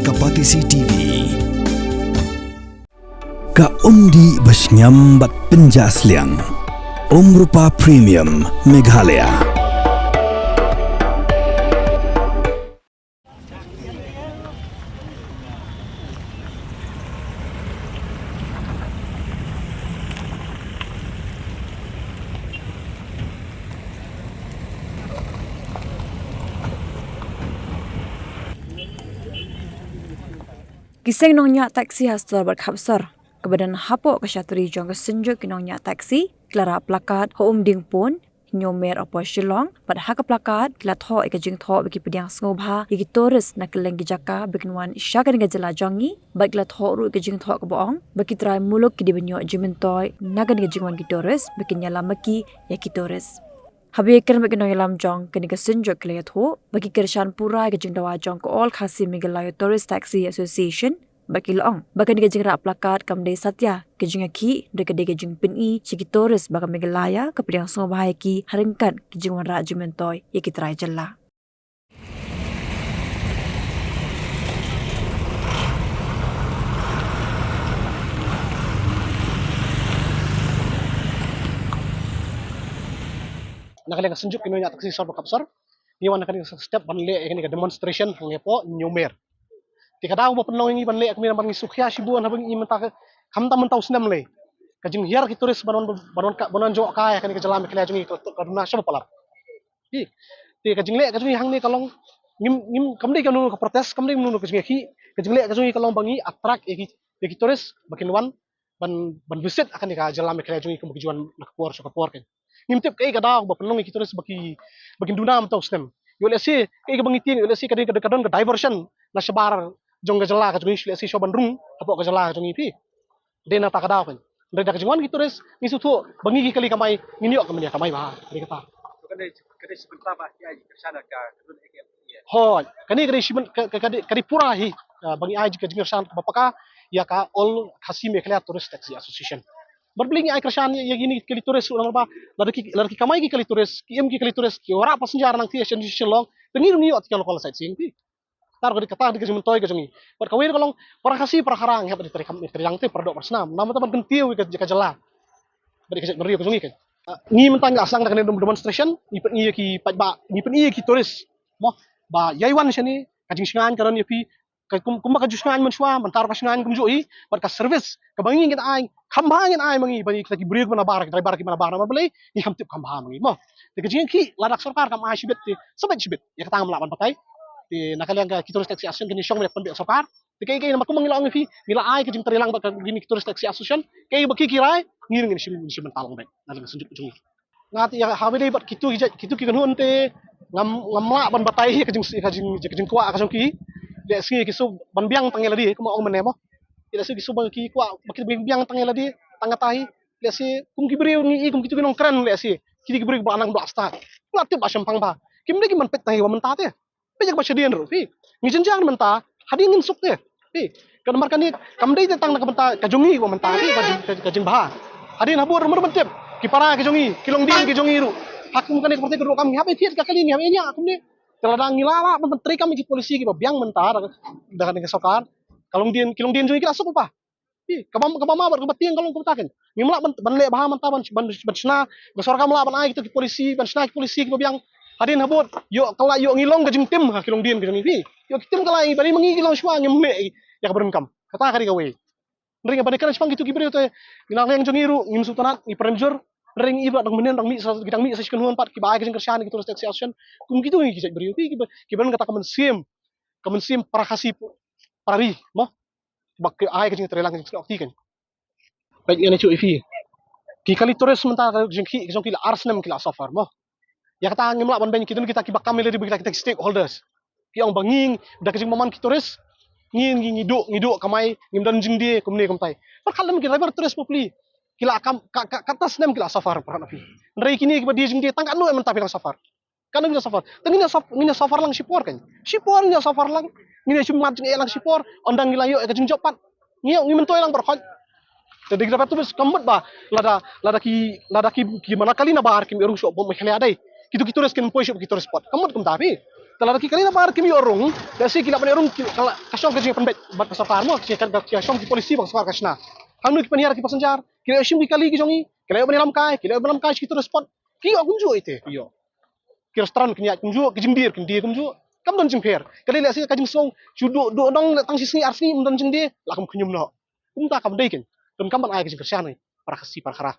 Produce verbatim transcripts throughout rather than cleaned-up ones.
Ka Patisi T V. Ka umdih ba shngiam bad pynjah sliang. Umrupa Premium Meghalaya. Ki seng nongñiah taxi ha sor bad khapsor, kaba don hapoh ka shatri jong ka Synjuk ki nongñiah taxi, ki la rah placard ha Umdingpon, Hynñiewmer hapoh Shillong, bad ha ka placard ki la thoh ïa ka jingthoh ba ki pdiang sngewbha ïa ki tourist na kylleng ki jaka ba kin wan sha kane ka jylla jong ngi, bad ki la thoh ruh ïa ka jingthoh kaba ong ba ki trai muluk ki dei ban ïoh jingmyntoi na kane ka jingwan ki tourist ba kin ïalam ma ki ïa ki tourist. Haba ïakren bad ki nongïalam jong kane ka Synjuk ki la ïathuh ba ki kyrshan pura ïa ka jingdawa jong ka All Khasi Meghalaya Tourist Taxi Association, ba ki la ong ba kane ka jingrah placard kam dei satia ka jingïakhih, hynrei ka dei ka jingpyni sha ki tourist ba ka Meghalaya ka pdiang sngewbha ïa ki ha ryngkat ka jingwanrah jingmyntoi ïa ki trai jylla. Na ka liang ka Synjuk ki nongñiah taxi sor bad khapsor, ngi wan na kane ka step ban leh ïa kane ka demonstration hangne hapoh Hynñiewmer. Te ka daw ba pynlong ïa ngi ban leh kumne namar ngi sngewkhia shibun haba ngi mynta ka, khamtam mynta u snem lei, ka jinghiar ki tourist ban wan, ban wan ka, ban wan jngoh kai ha kane ka jylla Meghalaya jong ngi ka, ka duna shibun palat. Te ka jingleh ka jong ngi hangne ka long, ngim, ngim, kam dei kano ka protest, kam dei kano ka jingïakhih. Ka jingleh ka jong ngi ka long ba ngi attract ïa ki, ïa ki tourist ba kin wan ban, ban visit ha kane ka jylla Meghalaya jong ngi kumba ki ju wan na ka por sha ka por kan. Ngim tip kaei ka daw ba pynlong ïa ki tourist ba ki, ba kin duna mynta u snem. Ïoh lehse kaei kaba ngi tieng, ïoh lehse ka dei, ka dei, ka don ka diversion na shabar jong ka jylla ka jong ngi, lehse shuwa ban rung hapoh ka jylla ka jong ngi phi. Dei na kata ka daw kan. Dei da ka jingwan ki tourist ngi sngewthuh ba ngi ki kali kamai, ngin ïoh ka mania kamai bha. Dei kata. Ka dei, ka dei shi bynta ba ki ai kyrshan ka, ka don ek ek. Hooid, kane ka dei shi byn-, ka, ka, ka dei, ka dei pura hi, ah, ba ngi ai ka jingkyrshan kaba paka ïa ka All Khasi Meghalaya Tourist Taxi Association. Bad balei ngi ai kyrshan ïa, ïa kine ki kali tourist ruh namar ba lada ki, lada ki kamai ki kali tourist, ki im ki kali tourist, ki wanrah passenger nangta sha Shillong, te ngi ruh ngi ïoh ïa ka local sightseeing phi. Kata ka dei, kata ka dei ka jingmyntoi ka jong ngi. Bad kawei ka long para Khasi para Khara ngi hap ban trei kam, trei lang te para doh para snam. Namar ta ban kyntiew ïa ka, ïa ka jylla bad ïa ka jaitbynriew ka jong ngi kan. Ah, ngi mynta ngi la sdang da kane ka demonstration, ngi pyni ïa ki paidbah, ngi pyni ïa ki tourist, mo, ba ïai wan shane, ka jingshngaiñ ka don ïa phi, ka kum, kumba ka jingshngaiñ mynshuwa, mynta ruh ka shngaiñ kumjuh hi, bad ka service kaba ngi ngin ai, kham bha ngin ai ma ngi, ba ngi kita ki briew kiba nabar, ki driver kiba nabar, namar balei ngi kham tip kham bha ma ngi, mo. Te ka jingïakhih lada ka sorkar kam ai shibit te sa beit shibit, ïa kata ngam lah ban batai. Te na ka liang ka ki Tourist Taxi Association kin ïashong ban pynbeit sorkar. Te kaei kaei namar kumba ngi la ong ïa phi, ngi la ai ka jingtreilang bad kine ki Tourist Taxi Association. Kaei ba ki ki rai, ngi ruh ngin shim, ngin shim bynta lang beit na ka liang ka Synjuk jong ngi. Nga te ïa haba ïadei bad kito ki jait, kito ki kynhun te ngam, ngam lah ban batai ïa ka jing, ka jing, ka jingkwah ka jong ki. Lehse ki shu ban biang tang ïa lade kumba ong mynne mo. Lehse ki shu ban ki kwah ba ki biang tang ïa lade tang katai. Lehse kum ki briew ngi i kum kito ki nongkren lehse kito ki briew ba nang ba stad. Nga tip ba shemphang ba kim dei ki ban peit tang ïa ba mynta te. Peit ïa kaba shadien ruh phi. Ngi jynjar mynta hadien ngin suk te. Phi. Ka namar kane kam dei te tang na ka bynta ka jong ngi ba mynta phi, ka jing, ka, ka jingbha. Hadien habud ruh mut ban tip ki para ki jong ngi, ki longdien ki jong ngi ruh. Ha kum kane ka pyrthei ka ruh kam ngi hap ïa thied ka kali ngi hap ïa ñiah kumne. Te lada ngi lah lah ban treikam ïa ki polisi kiba biang mynta da, da kane ka sorkar, ka longdien, ki longdien jong ngi ki la suk lypa. Phi, kaba, kaba ma bad kaba tieng ka long kumta kan. Ngim lah ban, ban leh bha mynta ban, ban, ban shna, ka sorkar kam lah ban ai kita ki polisi, ban shna ki polisi kiba biang. Hadien habud ïoh kylla, ïoh ngi long ka jingtim ha ki longdien ka jong ngi phi. Ïoh ki tim kylla ïa ngi, balei ma ngi ki long shuwa ngim leh ïa kaba donkam. Kata ka dei kawei. Hynrei nga ban ïakren shaphang kito ki briew te, ngi na liang jong ngi ruh ngim sngewtynnat, ngi pyrshah jur. Hynrei ngi i ba dang mynnin dang mih sa, ki dang mih sa shi kynhun pat kiba ai ka jingkyrshan ïa ki Tourist Taxi Association. Kum kito ngi ki jait briew phi kiba, kiba don kata ka mynsiem, ka mynsiem para Khasi para ri mo. Ba ki ai ka jingtreilang ka jingsngew kti kan. Peit ngan ïathuh ïa phi. Ki kali tourist mynta ka jingkhih ka jong ki la ar snem ki la suffer mo. Ïa kata ngim lah ban beiñ, ki don kita kiba kam ïa lade, kita, kita ki stakeholders. Ki ong ba ngi da ka jingbymman ki tourist ngi, ngi, ngi duh, ngi duh kamai, ngim don jingdie kumne kumtai. Pyrkhat lem ki driver tourist mo phi. Ki la kam ka, ka, kata snem ki la suffer pyrkhat na phi. Hynrei kine kiba die jingdie tang katno em mynta phi dang suffer. Katno ngi ïa suffer. Te ngi ïa suf-, ngi ïa suffer lang shipor kan. Shipor ngi ïa suffer lang. Ngi ïa shim mat jingeh lang shipor. Ynda ngi la ïoh ïa ka jingjop pat, ngi ïa, ngi myntoi lang baroh khoit. Te dei kata tu bes kam mut ba lada, lada ki, lada ki, ki mana kali nabar kim ïa rung shuh hapoh Meghalaya dei. Kito ki tourist kin poi shuh ki tourist spot. Kam mut kumta phi. Te lada ki kali na bar kim ïoh rung, lehse ki lah ban ïoh rung, ki, ka, ka shong ka jingpynbeit bad ka sorkar mo, ka, ka, ka shong ki policy ba ka sorkar ka shna. Hangno ki pynhiar ki passenger, ki la ïoh shim ki kali ki jong ngi, ki la ïoh ban ïalam kai, ki la ïoh ban ïalam kai sha ki tourist spot. Ki ïoh kumjuh ite, ki ïoh. Ki restaurant kin ïaid kumjuh, ki jingdie kin die kumjuh. Kam don jingpher. Ka dei lehse ka jingsngew shu duh, duh nong tang shi sngi ar sngi ym don jingdie, la kum khñium noh. Kumta kam dei kin. Donkam ban ai ka jingkyrshan ngi para Khasi para Khara.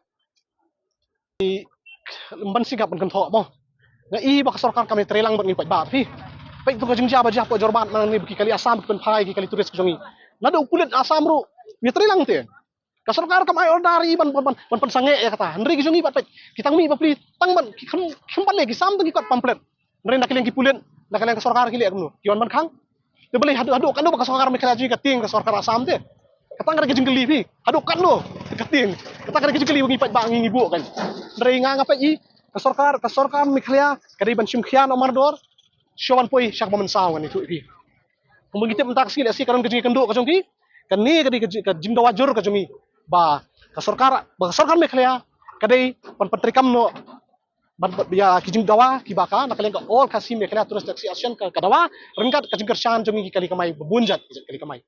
Ban sngap ban kynthoh mo. Nga i ba ka sorkar kam ïa trei lang bad ngi paidbah phi. Peit tu ka jingjia ba jia hapoh Jorabat, man ngi ba ki kali Assam ki pynphai ki kali tourist ki jong ngi. Naduh u pulit Assam ruh ïa trei lang te. Ka sorkar kam ai order ïa i ban, ban, ban, ban pynsangeh ïa kata. Hynrei ki jong ngi bad peit, ki tang mih bapli, tang ban, ki kham, kham ban leh, ki sam tang ki kot pamphlet. Hynrei na ka liang ki pulit, na ka liang ka sorkar ki leh kumno? Ki wan ban khang. Te balei haduh, haduh katno ba ka sorkar Meghalaya jong ngi ka tieng ka sorkar Assam te? Kata ka dei ka jingkylli phi. Haduh katno ka tieng? Kata ka dei ka jingkylli ba ngi paidbah ngi, ngi buh kan. Hynrei nga, nga peit i, ka sorkar, ka sorkar Meghalaya ka dei ban shim khia noh mardor. Shuwa ban poi sha kaba mynsaw ngan ïathuh ïa phi. Kumba ngi tip mynta ka sngi lehse ka don ka jingïakynduh ka jong ki. Kane ka dei ka ji-, ka jingdawa jur ka jong ngi. Ba ka sorkar, ba ka sorkar Meghalaya ka dei ban pyntreikam noh ban, ban, ïa ki jingdawa kiba ka, na ka liang ka All Khasi Meghalaya Tourist Taxi Association ka, ka dawa ryngkat ka jingkyrshan jong ngi ki kali kamai, ba bun jait ki kali kamai.